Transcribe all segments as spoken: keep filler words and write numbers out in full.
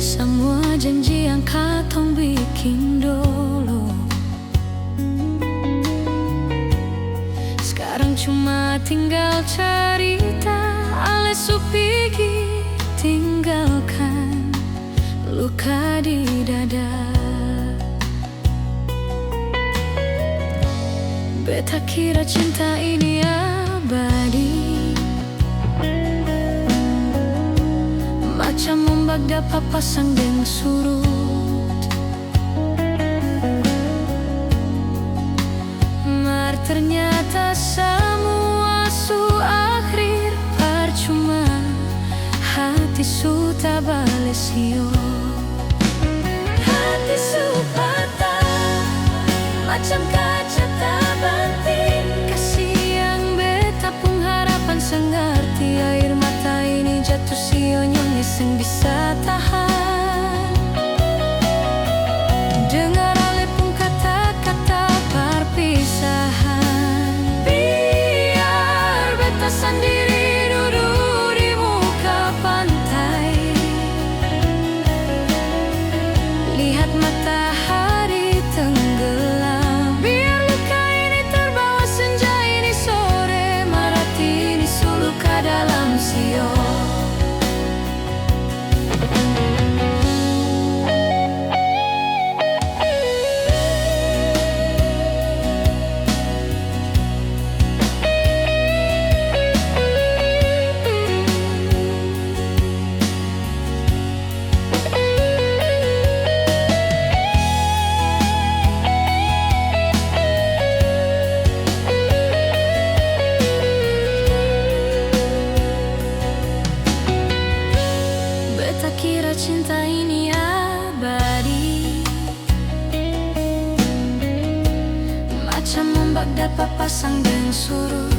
Samua janji yang katong biking dolo, skarang cuma tinggal carita. Ale su pigi tinggalkan luka di dada. Beta kira cinta ini abadi, macam ombak dapa pasang deng surut. Mar ternyata samua su akhir parcuma, hati su tabale sio. Hati su patah, macam kaca tabanting. Kasi yang beta pung harapan seng arti, air mata ini jatuh sio, nyonya seng bisa tahan. Dengar ale pung kata-kata parpisahan. Biar beta sandiri dudu di muka pantai. Lihat matahari tenggelam. Biar luka ini terbawa senja ini sore, mar hati ini su luka dalam sio. Beta kira cinta ini abadi, macam ombak dapa pasang deng surut.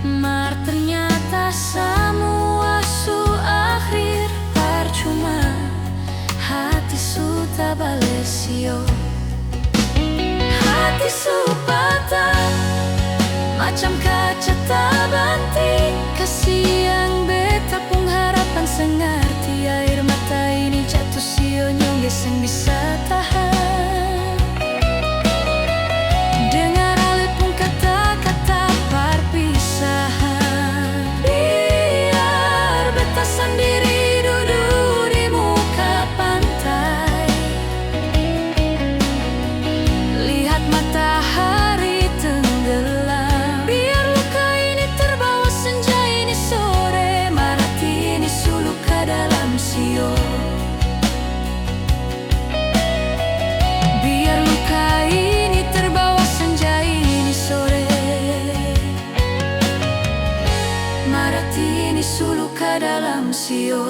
Mar ternyata samua su akhir parcuma, hati su tabale sio. Hati su patah, macam kaca tabanting. Kasi yang beta pung harapan seng arti, air mata ini jatuh sio, nyong ge seng bisa tahan. Dengar ale pung kata-kata parpisahan. Biar beta sandiri dudu di muka pantai. Lihat matahari tenggelam. Biar luka ini terbawa senja ini sore, mar hati ini su luka dalam sio. Biar luka ini terbawa senja ini sore, mar hati ini su luka dalam sio.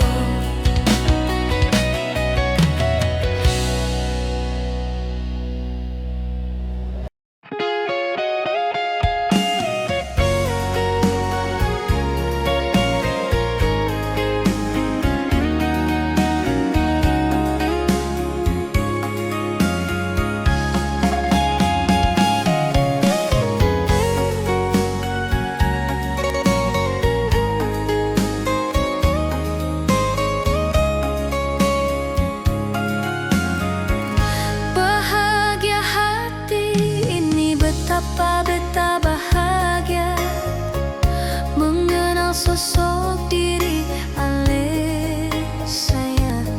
Bahagia hati ini, betapa beta bahagia mengenal sosok diri ale sayang.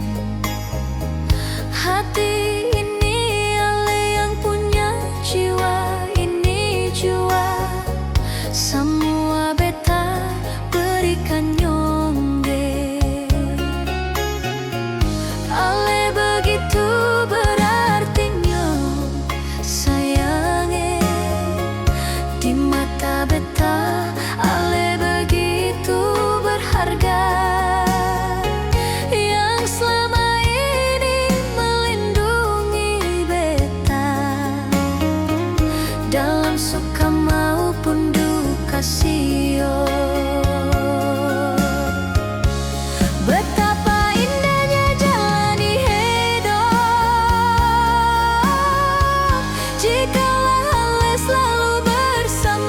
Hati ini ale yang punya, jiwa ini jua samua beta berikan nyong deh. Ale begitu berarti nyong sayang e, di mata beta ale begitu berharga. Yang selama ini melindungi beta dalam suka maupun duka sio. Betapa indahnya jalani hidop jikalau ale selalu bersama.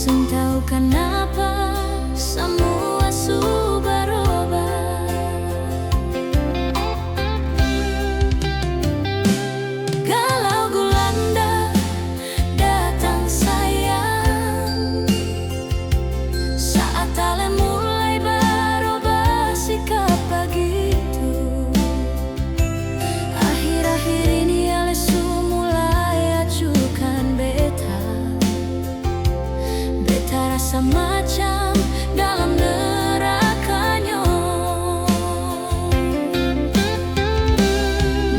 Seng tau kanapa samua su baroba. Galau gulanda datang sayang, saat ale mulai baroba sikap bagitu. Akhir-akhir ini ale su mulai acukan beta. Beta rasa macam dalam neraka nyong.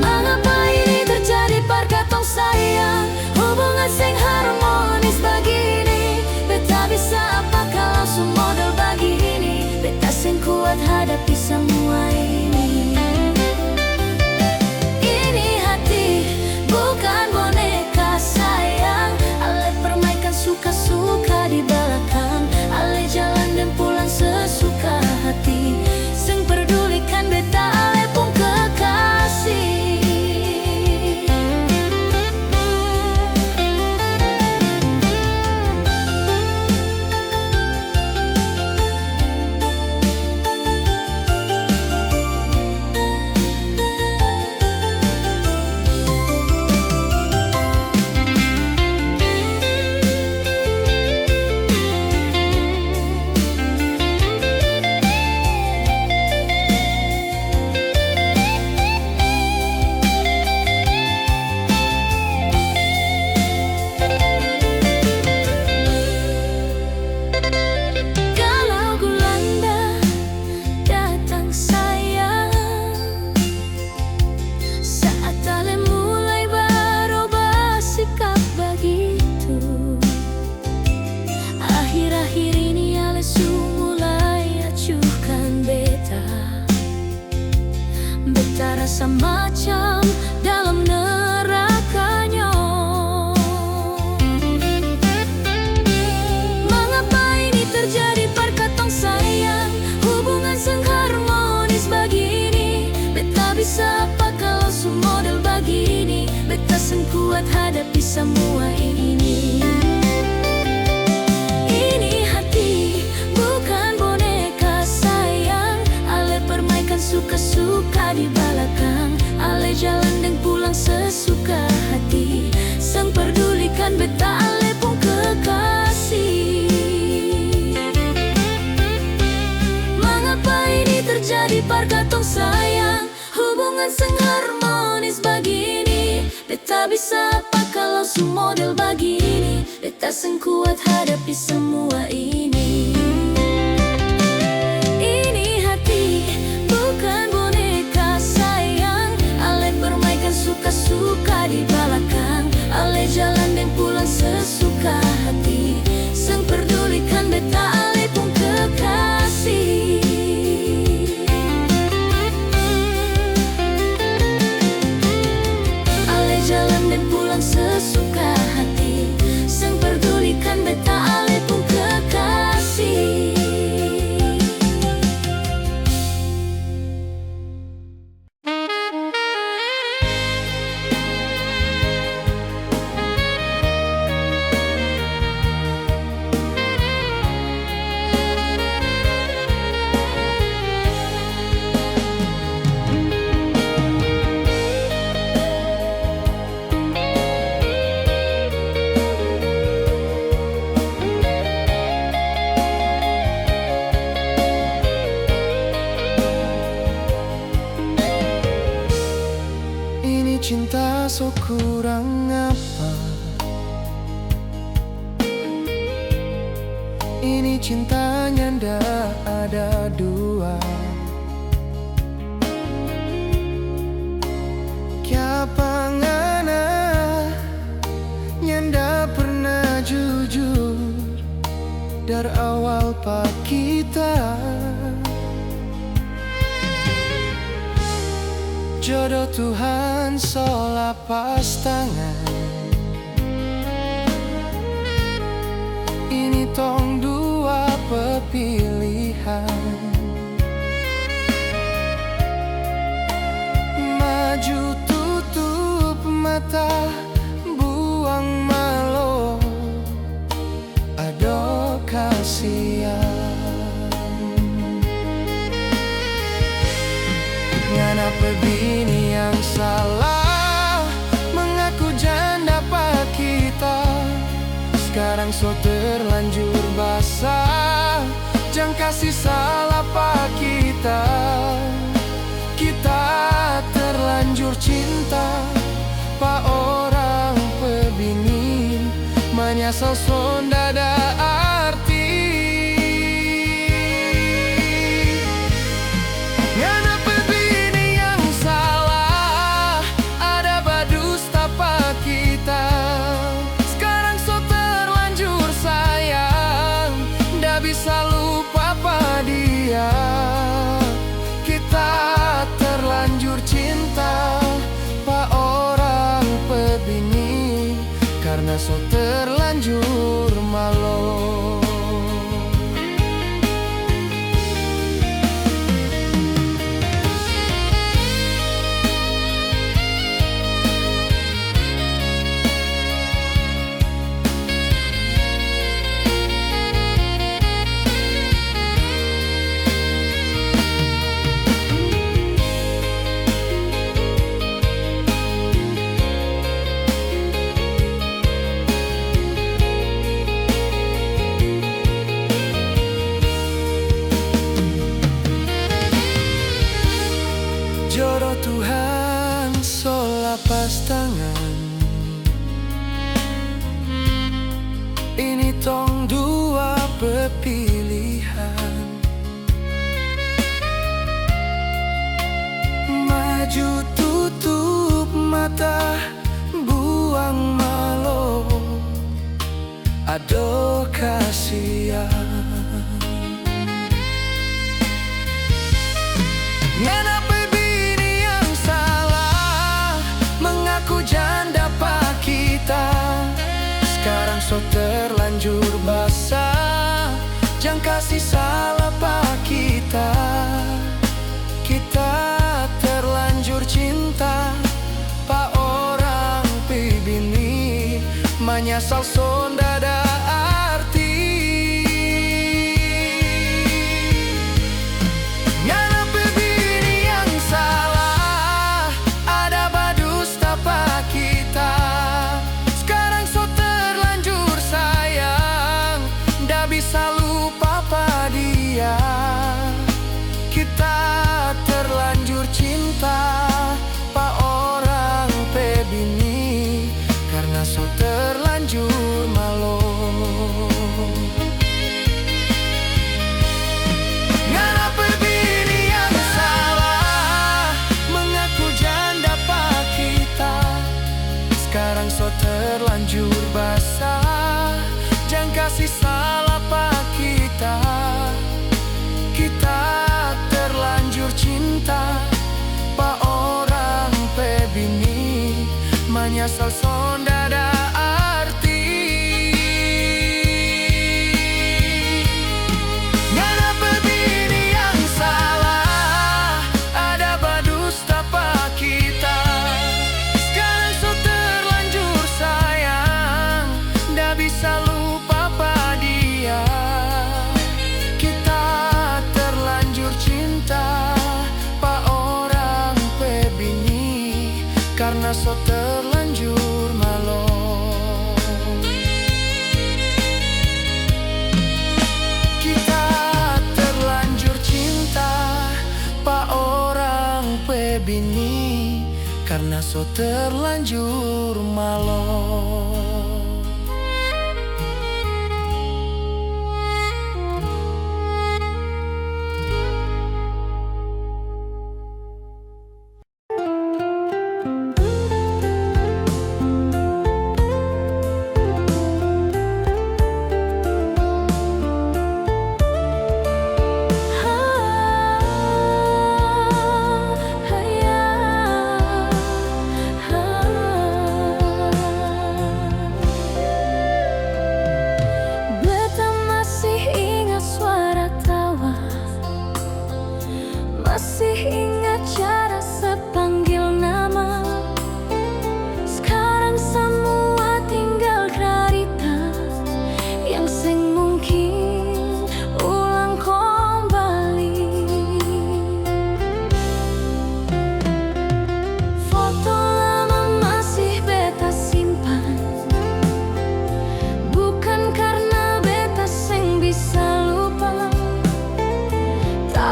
Mangapa ini terjadi par katong sayang? Hubungan seng harmonis bagini. Beta bisa apa kalau su model bagini? Beta seng kuat hadapi samua ini. Ini hati bukan boneka sayang, ale permainkan suka-suka di balakang, ale jalan deng pulang sesuka hati, seng perdulikan beta ale pung kekasih. Galau gulanda datang sayang, saat ale mulai baroba sikap bagitu. Akhir-akhir ini ale su mulai acukan beta. Beta rasa macam dalam neraka nyong. Mangapa ini terjadi par katong sayang? Hubungan seng harmonis bagini. Beta bisa apa kalau su model bagini? Beta seng kuat hadapi samua ini. Ini hati bukan boneka sayang, ale permainkan suka-suka di balakang, ale jalan deng pulang sesuka hati, seng perdulikan beta ale pung kekasih. Mangapa ini terjadi par katong sayang? Hubungan seng harmonis bagini. Beta bisa apa kalau su model bagini? Beta seng kuat hadapi samua ini. Ini hati bukan boneka sayang, ale permainkan suka-suka di balakang, ale jalan deng pulang sesuka hati, seng perdulikan beta ale pung kekasih. Ale jalan deng pulang sesuka hati, seng perdulikan beta ale pung kekasih. Ini cinta so kurang apa? Ini cinta nyanda ada dua. Kiapa ngana nyanda pernah jujur dari awal pa kita? Jodoh Tuhan so lapas tangan. Ini tong dua pe pilihan. Maju tutup mata, buang malo. Ado So terlanjur basah, jang kasi salapa kita. Kita terlanjur cinta pa orang pe bini, manyasal sonda ada arti. Ngana pe bini yang salah, ada badus tapa kita. Skarang so terlanjur sayang, nda bisa lupa pa dia. Kita terlanjur cinta pa orang pe bini, karna so terlanjur malo. Jodoh Tuhan so lapas tangan. Ini tong dua pe pilihan. Maju tutup mata, buang malo. Adoh, kasiang. Ngana pe bini yang salah, mengaku janda pa kita. Skarang so terlanjur basah, jang kasi salah pa kita. Kita terlanjur cinta pa orang pe bini, manyasal sonda ada arti. Ngana pe bini yang salah, ada badusta pa kita. Skarang so terlanjur sayang, nda bisa lupa pa dia. Kita terlanjur cinta pa orang pe bini, karna so terlanjur malo. Ngana pe bini yang salah, mengaku janda pa kita. Skarang so terlanjur basah, jang kasi salah pa kita. Kita terlanjur cinta pa orang pe bini, manyasal sonda ada arti. Ngana pe bini yang salah, ada badusta pa kita. Skarang so terlanjur sayang, nda bisa lupa pa dia. Kita terlanjur cinta pa orang pe bini, karna so terlanjur malo. Kita terlanjur cinta pa orang pe bini, karna so terlanjur malo.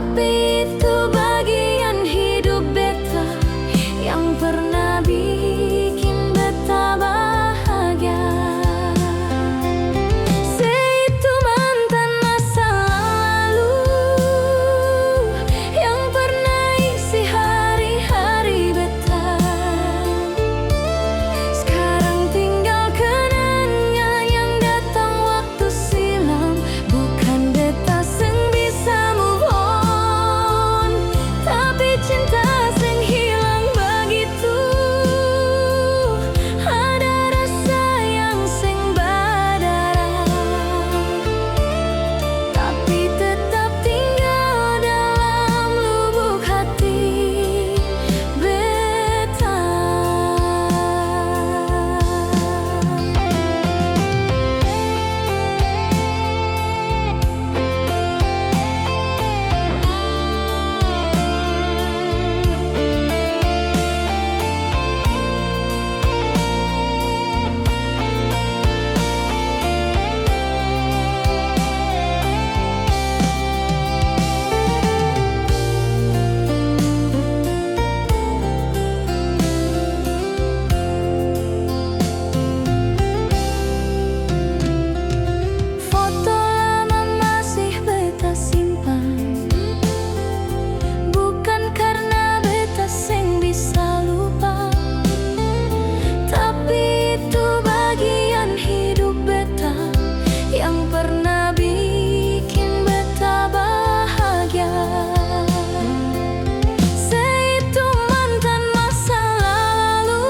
Tapi itu bagian hidup beta yang pernah bikin beta bahagia. Se itu mantan masa lalu yang pernah isi hari-hari beta. Skarang tinggal kenangan yang datang waktu silam. Bukan beta seng bisa move on, tapi cinta seng hilang bagitu. Ada rasa yang seng badarah, tapi tetap tinggal dalam lubuk hati beta. Foto lama masih beta simpan, bukan karna beta seng bisa lupa, tapi itu bagian hidup beta yang pernah bikin beta bahagia. Se itu mantan masa lalu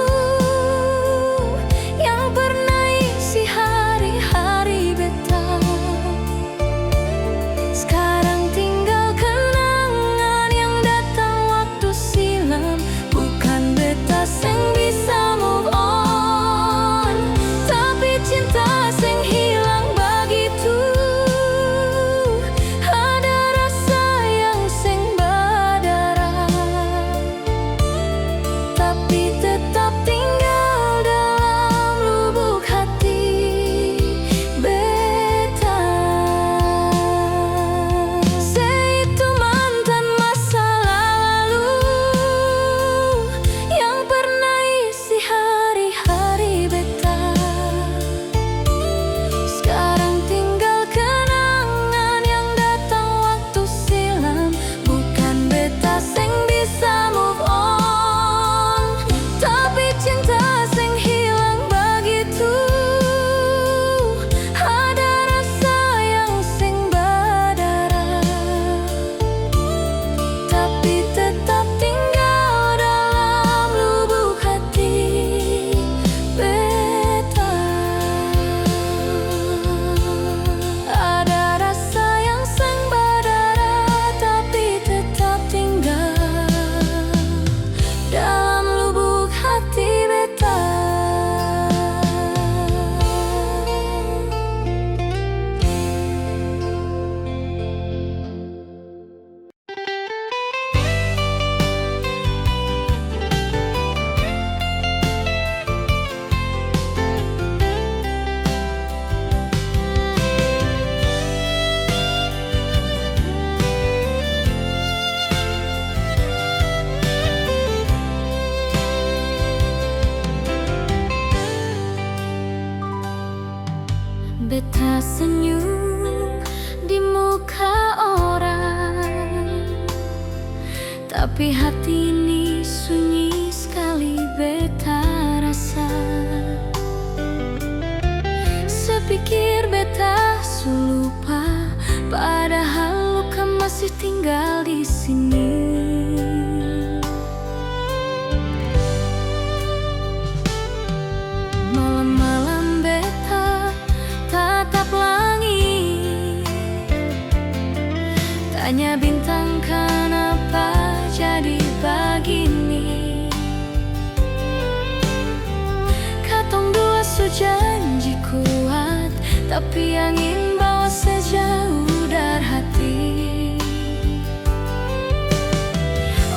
yang pernah isi hari-hari beta. Skarang tinggal kenangan yang datang waktu silam. Bukan beta seng bisa move on, tapi cinta seng hilang bagitu. Ada rasa yang seng badarah, tapi tetap tinggal dalam lubuk hati beta. Se itu mantan masa lalu yang pernah isi hari-hari beta. Skarang tinggal kenangan yang datang waktu silam. Bukan beta seng bisa move on, tapi cinta seng hilang bagitu. Ada rasa yang seng badarah, tapi tetap tinggal dalam lubuk hati beta. Ada rasa yang seng badarah, tapi tetap tinggal dalam lubuk hati beta. Beta senyum di muka orang, tapi hati ini sunyi skali beta rasa. Se pikir beta su lupa, padahal luka masih tinggal di sini. Malam-malam beta tatap langit, tanya bintang kanapa jadi bagini. Katong dua su janji kuat, tapi angin bawa saja udara hati.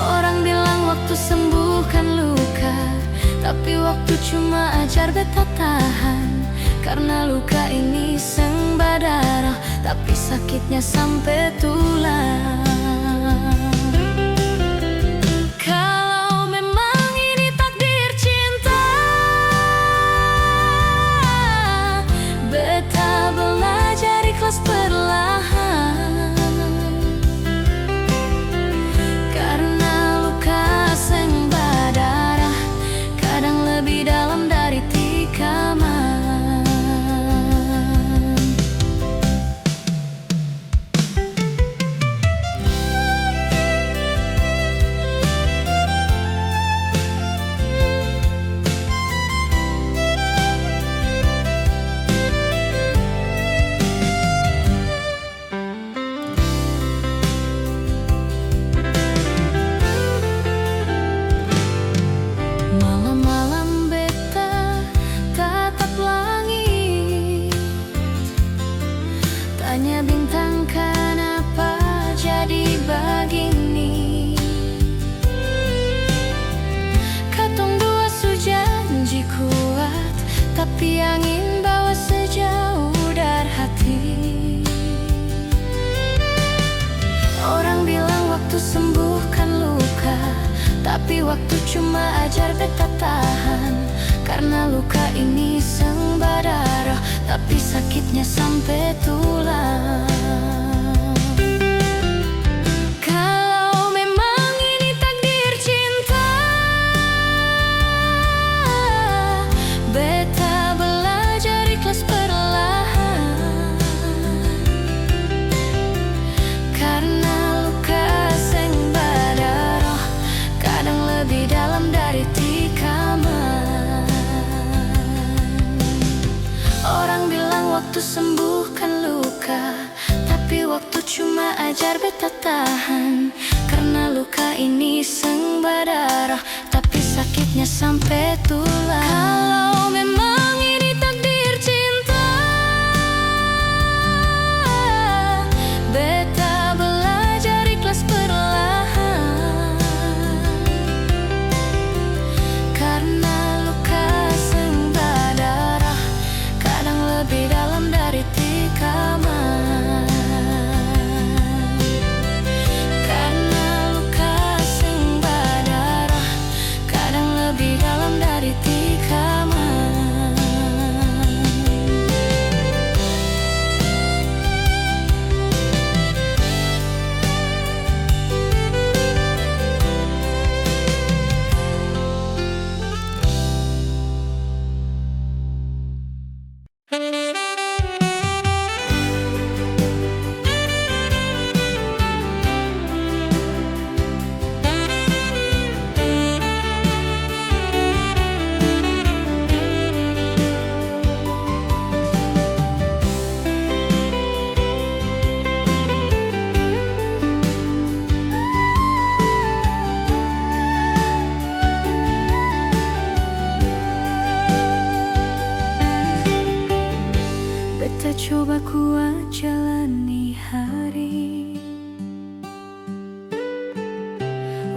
Orang bilang waktu sembuhkan luka, tapi waktu cuma ajar beta tahan. Karna luka ini seng badarah, tapi sakitnya sampe tulang. Tanya bintang, kanapa jadi bagini? Katong dua su janji kuat, tapi angin bawa sejauh dari hati. Orang bilang waktu sembuhkan luka, tapi waktu cuma ajar beta tahan. Karna luka ini seng badarah, tapi sakitnya sampe tulang. Kalau memang ini takdir cinta, beta belajar ikhlas perlahan. Karna luka seng badarah, kadang lebih dalam dari tikaman. Orang bilang waktu sembuhkan luka, tapi waktu cuma ajar beta tahan. Karna luka ini seng badarah, tapi sakitnya sampe tulang. Kalau memang ini takdir cinta, beta belajar ikhlas perlahan. Karna luka seng badarah, kadang lebih dalam dari tikaman. Karna luka seng badarah, kadang lebih dalam dari tikaman. Beta coba kuat jalani hari,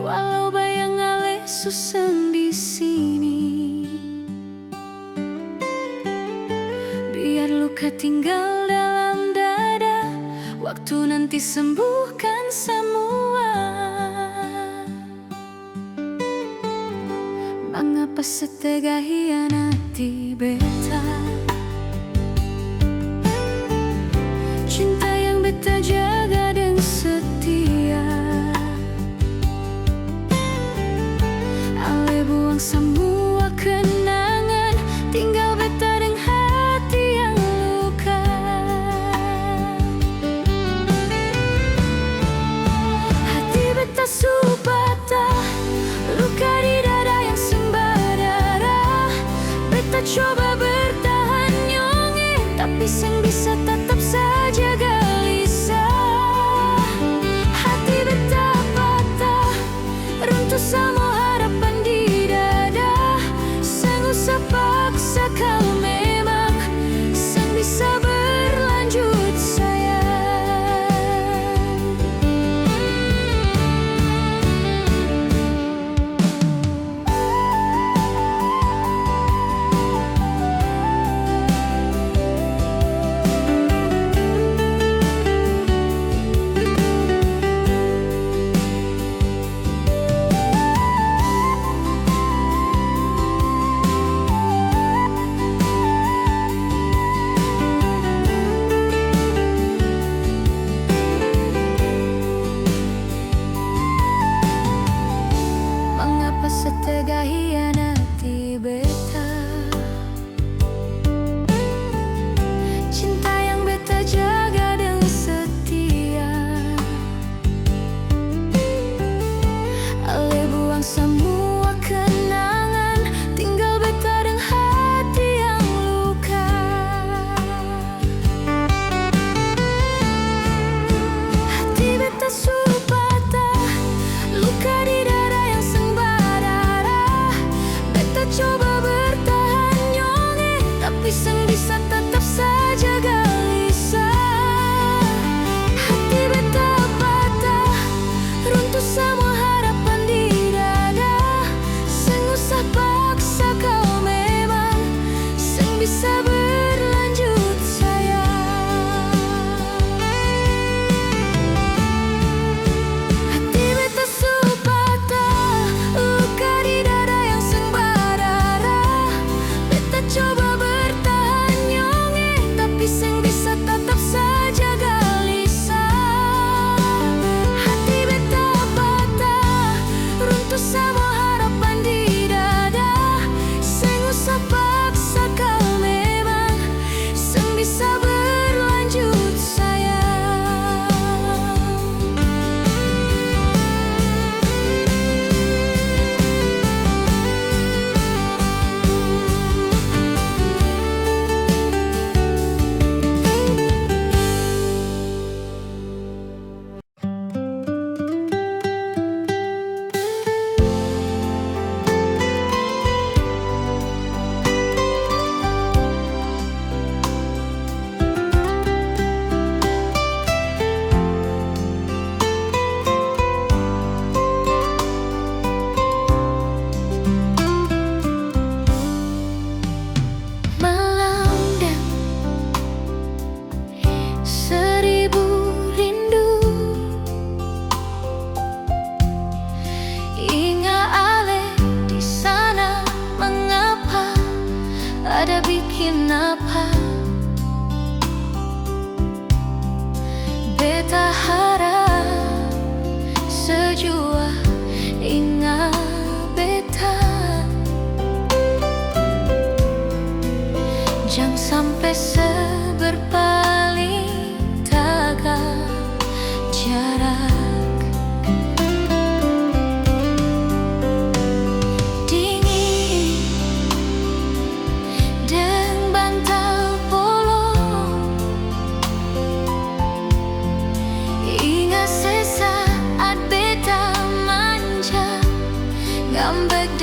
walau bayang ale su seng di sini. Biar luka tinggal dalam dada, waktu nanti sembuhkan samua. Mangapa se tega hianati beta? Cinta yang beta jaga deng setia, ale buang samua kenangan, tinggal beta deng hati yang luka. Hati beta su patah, luka di dada yang seng badarah. Beta coba bertahan.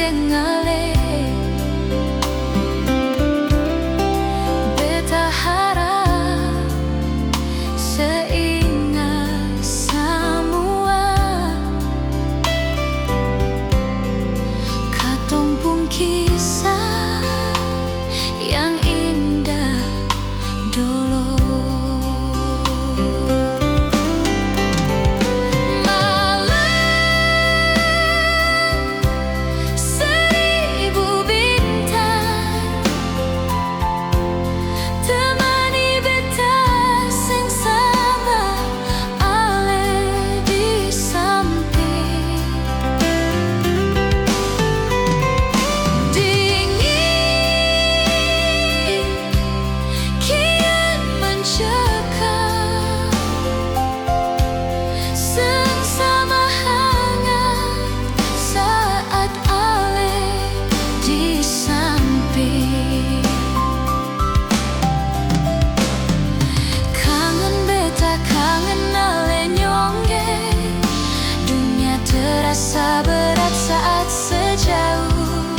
deng ale. Beta harap seinga samua katong pung kisah yang indah dolo. Malam seribu bintang temani beta seng sama ale di samping. Dingin kian mencekam, seng sama hangat saat ale di samping. Kangen beta, kangen ale nyongge. Dunia terasa berat saat sejauh.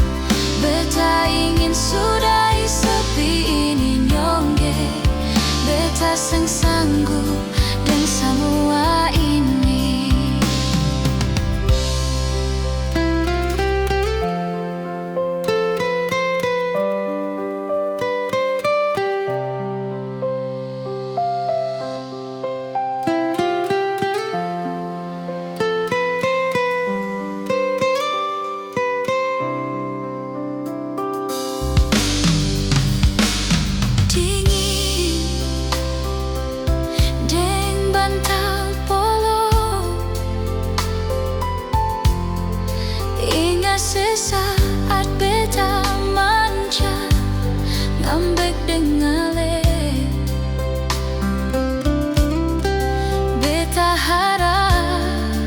Beta ingin sudahi sepi ini nyongge. Beta seng sanggup deng samua ini. Dingin deng bantal polo. Inga sesaat beta manja ngambek deng ale. Beta harap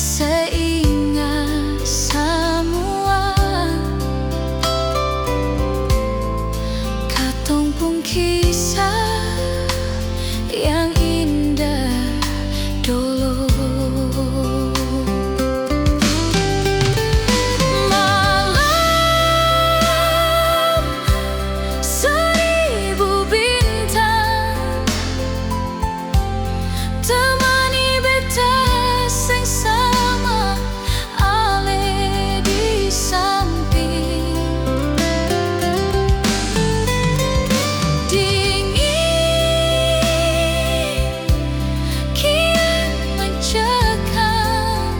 seinga samua katong pung kisah yang indah dolo. Malam seribu bintang temani beta seng sama ale di samping. Dingin kian mencekam,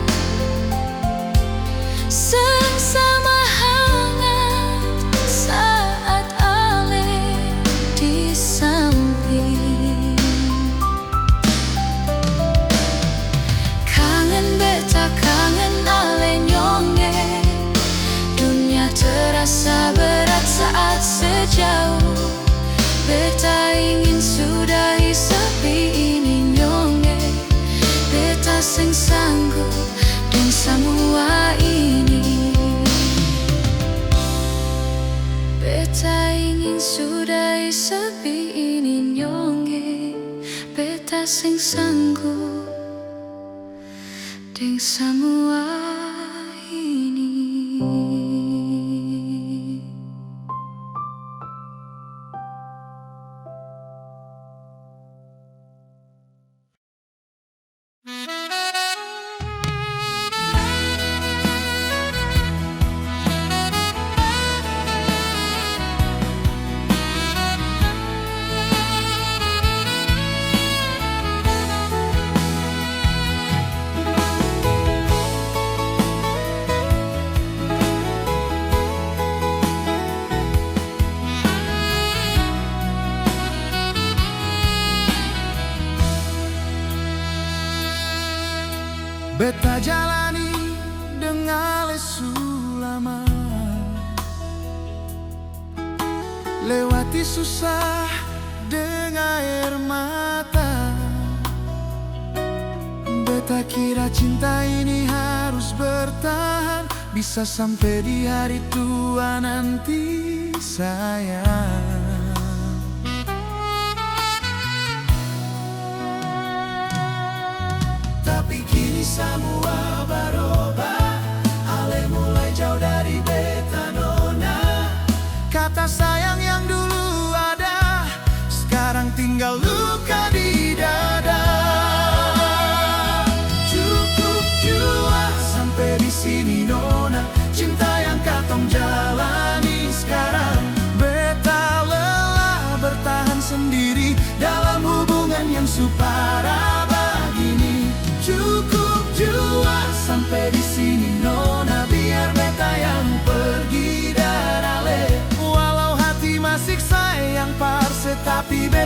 seng sama hangat saat ale di samping. Kangen beta, kangen ale nyongge. Dunia terasa berat saat sejauh. Beta ingin sudahi sepi ini nyongge. Beta seng sanggup deng samua ini. Beta ingin sudahi sepi ini nyongge. Beta seng sanggup deng samua ini. Beta jalani deng ale su lama, lewati susah deng aer mata. Beta kira cinta ini harus bertahan, bisa sampe di hari tua nanti, sayang. Tapi kini samua baroba, ale mulai jauh dari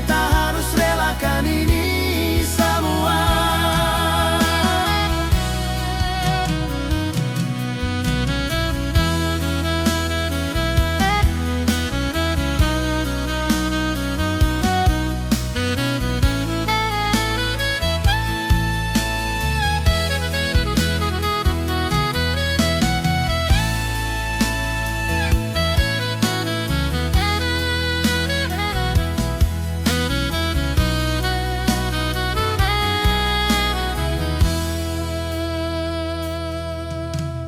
Beta harus relakan ini samua.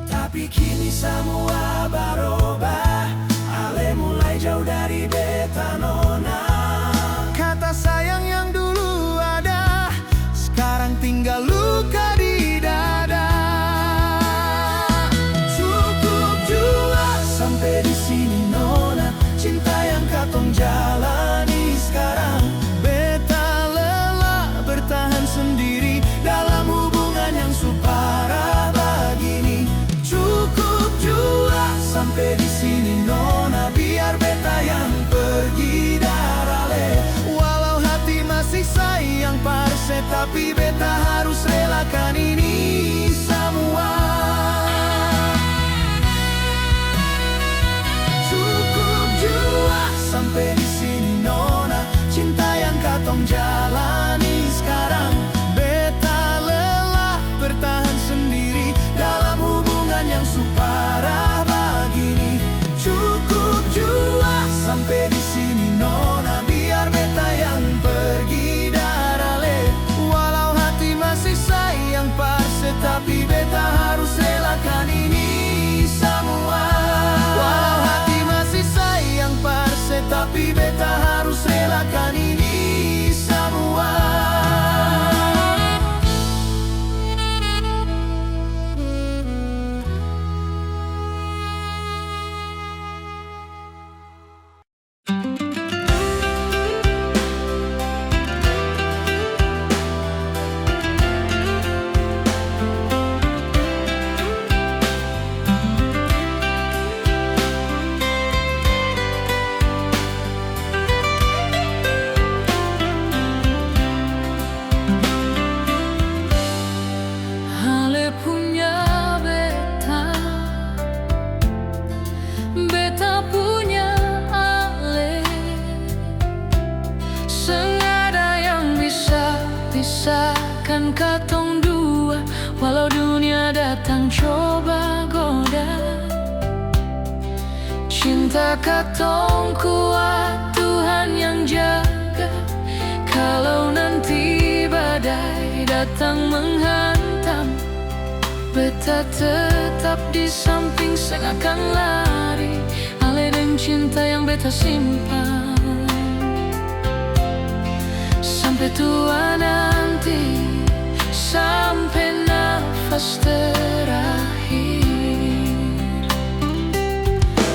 Tapi kini samua baroba, ale mulai jauh dari beta nona. Kata sayang yang dulu ada, skarang tinggal luka di dada. Cukup jua sampe di sini nona, cinta yang katong jalani skarang. Beta lelah bertahan sendiri dalam hubungan yang su parah bagini. Cukup jua sampe di sini nona, biar beta yang pergi darale. Walau hati masih sayang par se, tapi beta harus relakan ini samua. Cukup jua sampe di sini nona, cinta yang katong jalani skarang. Beta lelah bertahan sendiri dalam hubungan yang su parah bagini. Cukup jua sampe di sini nona, biar beta yang pergi darale. Walau hati masih sayang par se, tapi beta harus relakan ini samua. Walau hati masih sayang par se, tapi beta harus relakan ini samua. Ale punya beta, beta punya ale. Seng ada yang bisa pisahkan katong dua, walau dunia datang coba goda. Cinta katong kuat, Tuhan yang jaga. Kalau nanti badai datang menghantam, beta tetap di samping, seng akan lari. Ale deng cinta yang beta simpan sampe tua nanti, sampe nafas terakhir.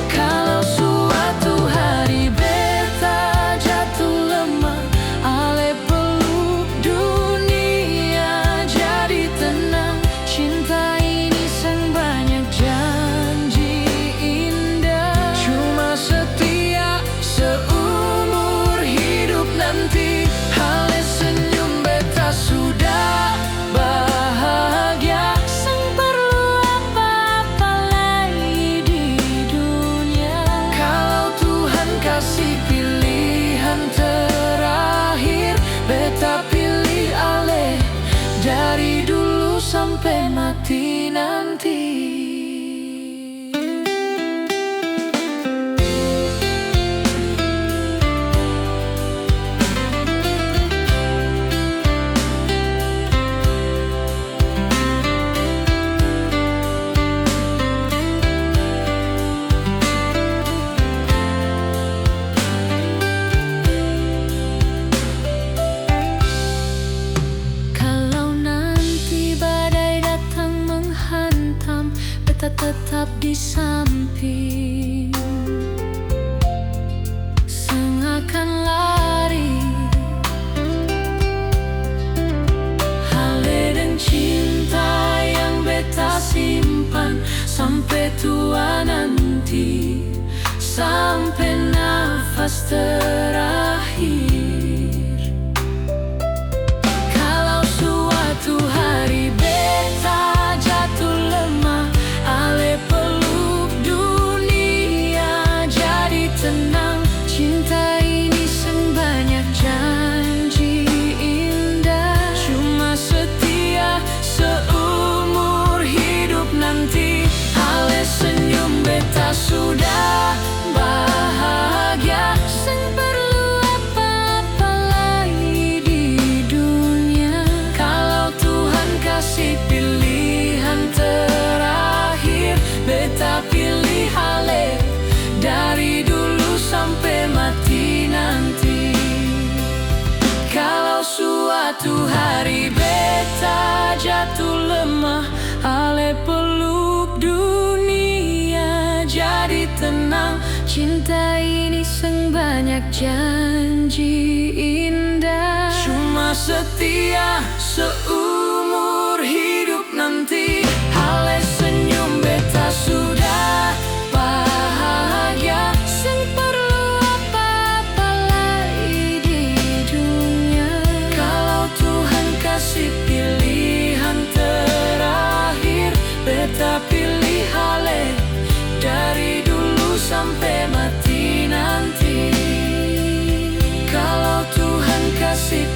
Kalau suatu hari beta jatuh lemah, ale peluk dunia jadi tenang. Cinta ini seng banyak janji indah, cuma setia seumur hidup nanti. Ale senyum, beta sudah bahagia, seng perlu apa-apa lai di dunia. Kalau Tuhan kasi pilihan terakhir, beta pilih ale dari dulu sampe mati nanti. Kalau nanti badai datang menghantam, beta tetap di samping, seng akan lari. Ale deng cinta yang beta simpan sampe tua nanti, sampe nafas terakhir. Beta sudah bahagia, seng perlu apa-apa lai di dunia. Kalau Tuhan kasi pilihan terakhir, beta pilih ale dari dulu sampe mati nanti. Kalau suatu hari beta jatuh lemah, ale peluk dunia jadi tenang. Cinta ini seng banyak janji indah, cuma setia seumur hidup nanti. Ale senyum, beta sudah bahagia, seng perlu apa-apa lai di dunia. Kalau Tuhan kasi pilihan terakhir, beta pilih ale dari dulu sampe mati nanti. Kalau Tuhan kasi